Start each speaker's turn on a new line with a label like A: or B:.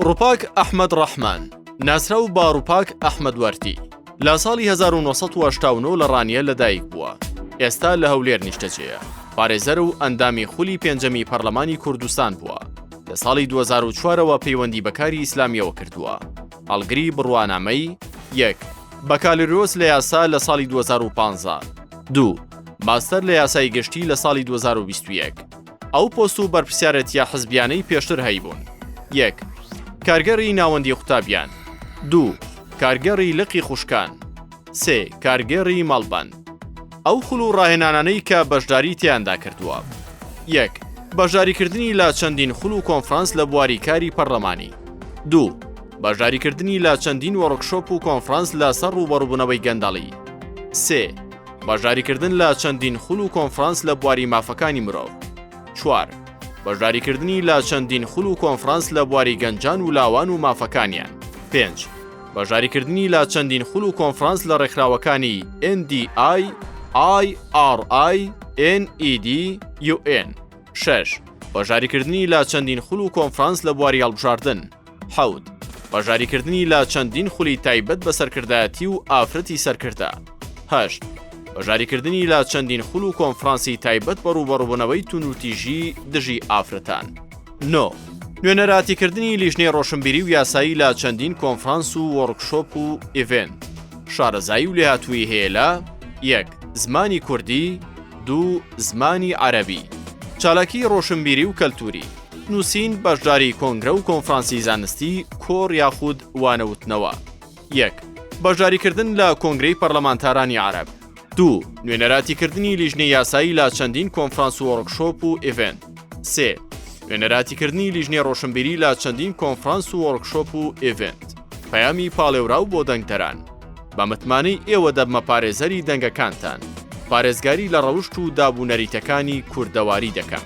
A: ڕوپاک ئەحمەد ڕەحمان، ناسراو بە ڕوپاک ئەحمەد وەرتی، لە ساڵی 1989 لە ڕانیە لەدایک بووە، ئێستا لە هەولێر نیشتەجێیە، پارێزەر و ئەندامی خولی پێنجەمی پەرلەمانی کوردستان بووە، لە ساڵی 2004 ەوە پەیوەندی بە کاری ئیسلامییەوە کردووە، هەڵگری بڕوانامەی، یەک. بەکالریۆس لە یاسا لە ساڵی 2015، دوو. ماستەر لە یاسای گشتی لە ساڵی 2021. ئەو پۆست و بەرپرسیارێتییە حزبیانەی پێشتر هەیبوون، یەک. کارگێڕی ناوەندی قوتابیان. دوو. کارگێڕی لقی خوشکان. سێ. کارگێڕی مەڵبەند. ئەو خول و ڕاهێنانانەی کە بەشداری تێیاندا کردووە. یەک. بەشداریکردنی لە چەندین خول و کۆنفرانس لە بواری کاری پەرلەمانی. دوو. بەشداریکردنی لە چەندین وۆرکشۆپ و کۆنفرانس لە سەر ڕووبەڕووبوونەوەی گەندەڵی. سێ. بەشداریکردن لە چەندین خول و کۆنفرانس لە بواری مافەکانی مرۆڤ. چوار. بەشداریکردنی لە چەندین خول و کۆنفرانس لە بواری گەنجان و لاوان و مافەکانیان. پێنج. بەشداریکردنی لە چەندین خول و کۆنفرانس لە ڕێکخراوەکانی NDI، IRI، NED، UN. شەش. بەشداریکردنی لە چەندین خول و کۆنفرانس لە بواری هەڵبژاردن. حەوت. بەشداریکردنی لە چەندین خولی تایبەت بە سەرکردایەتی و ئافرەتی سەرکردە. هەشت. بەشداریکردنی لە چەندین خول و کۆنفرانسی تایبەت بە ڕووبەڕووبوونەوەی توندوتیژی دژی ئافرەتان. نۆ. نوێنەراتیکردنی لیژنەی ڕۆشنبیری و یاسایی لە چەندین کۆنفرانس و وۆرکشۆپ و ئیڤێنت. شارەزایی و لێهاتوویی هەیە لە، یەک. زمانی کوردی، دوو. زمانی عەرەبی. چالاکیی ڕۆشنبیری و کەلتووری. نووسین، بەشداری کۆنگرە و کۆنفرانسی زانستی، کۆڕ یاخود وانەوتنەوە. یەک. بەشداریکردن لە کۆنگرەی پەرلەمانتارانی عەرەب. دوو. نوێنەراتیکردنی لیژنەی یاسایی لە چەندین کۆنفرانس و وۆرکشۆپ و ئیڤێنت. سێ. نوێنەراتیکردنی لیژنەی ڕۆشنبیری لە چەندین کۆنفرانس و وۆرکشۆپ و ئیڤێنت. پەیامی پاڵێوراو بۆ دەنگدەران. بە متمانەی ئێوە دەبمە پارێزەری دەنگەکانتان. پارێزگاری لە ڕەوشت و داب و نەریتەکانی کوردەواری دەکەم.